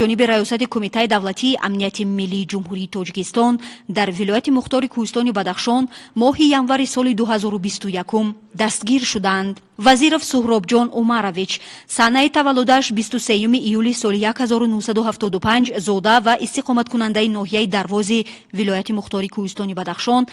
Ҷониби Раёсати Кумитаи давлатии амнияти миллии Ҷумҳурии Тоҷикистон дар вилояти мухтори Кӯҳистони Бадахшон моҳи январи соли 2021 дастгир шуданд. Вазиров Суҳробҷон Умарович, санаи таваллудаш 23 июли соли 1975, зода ва истиқоматкунандаи ноҳияи Дарвози вилояти мухтори Кӯҳистони Бадахшон,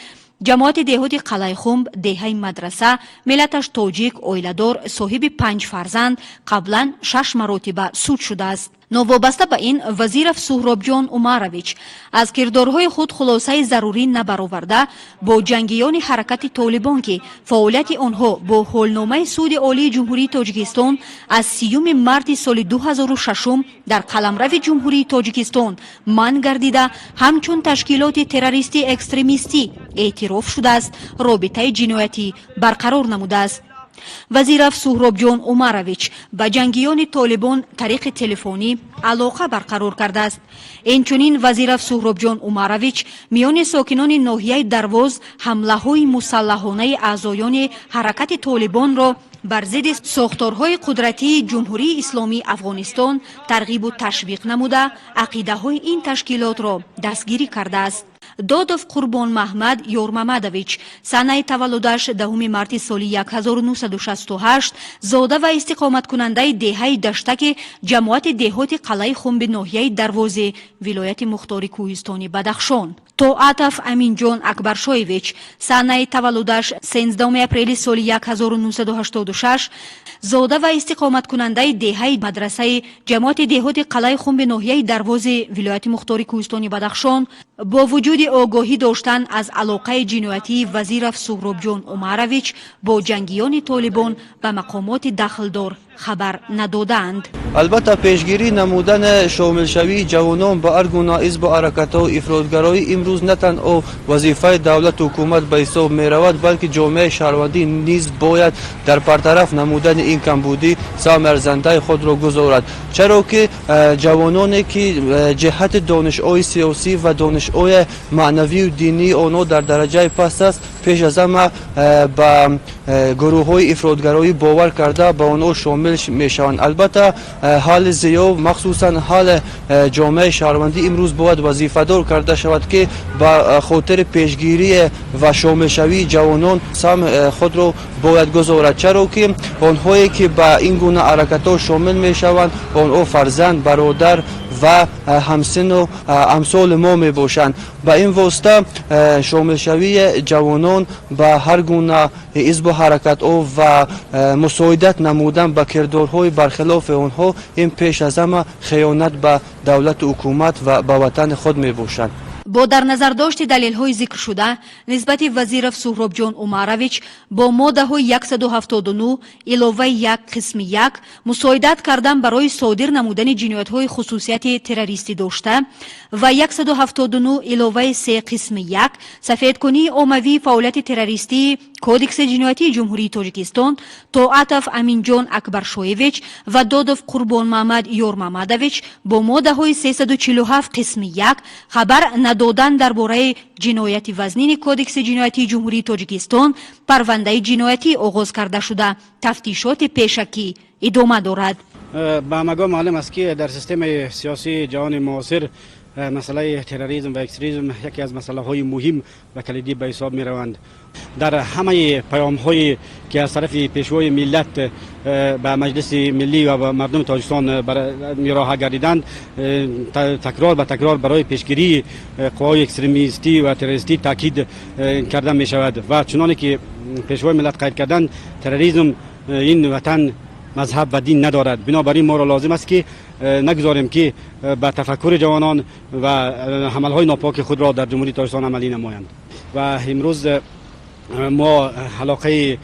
ҷамоати деҳоти Қалайхумб, деҳаи Мадраса, миллаташ тоҷик, оиладор, соҳиби панҷ фарзанд, қаблан шаш маротиба суд шудааст. Новобаста ба ин, Вазиров Суҳробҷон Умарович аз кирдорҳои худ хулосаи зарурӣ набароварда, бо ҷангиёни ҳаракати Толибон, ки фаъолияти онҳо бо ҳолномаи Суди Олии Ҷумҳурии Тоҷикистон аз 30 марти соли 2006 дар қаламрави Ҷумҳурии Тоҷикистон манъ гардида, ҳамчун ташкилоти террористӣ экстремистӣ эътироф шудааст, робитаи ҷиноятӣ барқарор намудааст. Вазиров Суҳробҷон Умарович ба ҷангиёни Толибон тариқи телефонӣ алоқа барқарор кардааст. Инчунин Вазиров Суҳробҷон Умарович миёни сокинони ноҳияи Дарвоз ҳамлаҳои мусаллаҳонаи аъзоёни ҳаракати Толибонро бар зидди сохторҳои қудратии Ҷумҳурии Исломии Афғонистон тарғибу ташвиқ намуда, ақидаҳои ин ташкилотро дастгирӣ кардааст. Додов Қурбонмаҳмад Ёрмамадович, санаи таваллудаш 10 марти соли 1968, зода ва истиқоматкунандаи деҳаи Даштаки ҷамоати деҳоти Қалъаи Хумби ноҳияи Дарвози вилояти мухтори Кӯҳистони Бадахшон. Тоатов Аминҷон Акбаршоевич, санаи таваллудаш 13 апрели соли 1986, зода ва истиқоматкунандаи деҳаи Мадрасаи ҷамоати деҳоти Қалъаи Хумби ноҳияи Дарвози вилояти мухтори Кӯҳистони Бадахшон, бо вуҷуди огоҳӣ доштан аз алоқаи ҷиноятии Вазиров Суҳробҷон Умарович бо ҷангиёни Толибон ба мақомоти дахлдор хабар надодаанд. Албатта, пешгирӣ намудани шомилшавии ҷавонон ба ҳар гуна ҳизбу ҳаракатҳо ифротгароӣ имрӯз на танҳо вазифаи давлату ҳукумат ба ҳисоб меравад, балки ҷомеаи шаҳрвандӣ низ бояд дар бартараф намудани ин камбудӣ саҳми арзандаи худро гузорад, чаро ки ҷавононе ки ҷиҳати донишҳои сиёсӣ ва донишҳои маънавию динии онҳо дар дараҷаи паст аст, пеш аз ҳама ба гурӯҳҳои ифротгароӣ бовар карда, ба онҳо шомил мешаванд. Албатта, аҳли зиё, махсусан аҳли ҷомеаи шаҳрвандӣ имрӯз бояд вазифадор карда шавад, ки ба хотири пешгирӣ ва шомилшавии ҷавонон саҳми худро бояд гузорад, чаро ки онҳое ки ба ин гуна ҳаракатҳо шомил мешаванд, онҳо фарзанд, бародар ва ҳамсину амсоли мо мебошанд. Ба ин восита шомилшавии ҷавонон ба ҳар гуна ҳизбу ҳаракатҳо ва мусоидат намудан ба кирдорҳои бархилофи онҳо, ин пеш аз ҳама хиёнат ба давлату ҳукумат ва ба ватани худ мебошад. Бо дар назардошти далелҳои зикршуда, нисбати Вазиров Суҳробҷон Умарович бо моддаҳои 179 иловаи 1 қисми 1, мусоидат кардан барои содир намудани ҷиноятҳои хусусияти террористӣ дошта, ва 179 иловаи 3 қисми 1, сафедкунии оммавии фаъолияти террористии Кодекси ҷиноятии Ҷумҳурии Тоҷикистон, Тоатов Аминҷон Акбаршоевич ва Додов Қурбонмаҳмад Ёрмамадович бо моддаҳои 347 қисми 1, хабар надодан дар бораи ҷинояти вазнини Кодекси ҷиноятии Ҷумҳурии Тоҷикистон, парвандаи ҷиноятӣ оғоз карда шуда, тафтишоти пешакӣ идома дорад. Ба ҳамагон маълум аст, ки дар системаи сиёсии ҷаҳони муосир масъалаи терроризм ва экстремизм яке аз масъалаҳои муҳим ва калидӣ ба ҳисоб мераванд. Дар ҳамаи паёмҳое ки аз тарафи Пешвои миллат ба Маҷлиси миллӣ ва ба мардуми Тоҷикистон ироҳа гардиданд, такрор ба такрор барои пешгирии қувваҳои экстремистӣ ва террористӣ таъкид карда мешавад. Ва чуноне ки Пешвои миллат қайд карданд, терроризм ин ватан, мазҳаб ва дин надорад. Бинобар ин моро лозим аст, ки нагузорем, ки ба тафаккури ҷавонон ва ҳамалҳои нопоки худро дар Ҷумҳурии Тоҷикистон амалӣ намоянд. Ва имрӯз мо алоқаи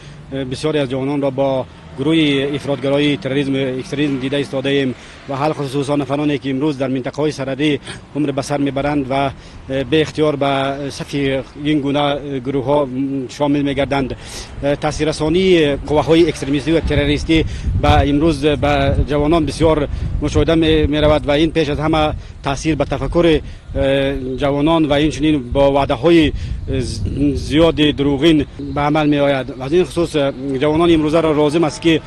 бисёре аз ҷавононро бо гурӯҳи ифротгароии терроризм, экстремизм дида истодаем ва алалхусус нафароне ки имрӯз дар минтақаҳои сарҳадӣ умр ба сар мебаранд ва беихтиёр ба сафи ин гуна гурӯҳҳо шомил мегарданд. Таъсиррасонии қувваҳои экстремистӣ ва террористӣ ба имрӯз ба ҷавонон бисёр мушоҳида меравад ва ин пеш аз ҳама таъсир ба тафаккури ҷавонон ва инчунин бо ваъдаҳои зиёди дурӯғин ба амал меояд. Аз ин хусус ҷавонони имрӯзаро лозим аст, ки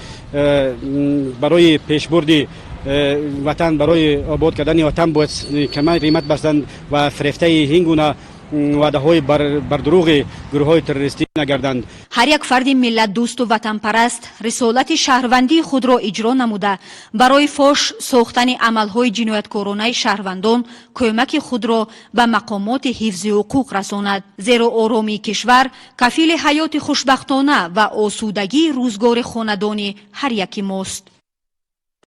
барои пешбурди Ватан, барои обод кардани ватан бояд камар ҳиммат бастанд ва фирефтаи ин гуна ваъдаҳои бар дурӯғи гурӯҳҳои террористӣ нагарданд. Ҳар як фарди миллатдӯсту ватанпараст рисолати шаҳрвандии худро иҷро намуда, барои фош сохтани амалҳои ҷинояткоронаи шаҳрвандон кӯмаки худро ба мақомоти ҳифзи ҳуқуқ расонад, зеро оромии кишвар кафили ҳаёти хушбахтона ва осудагии рӯзгори хонадони ҳар яки мост.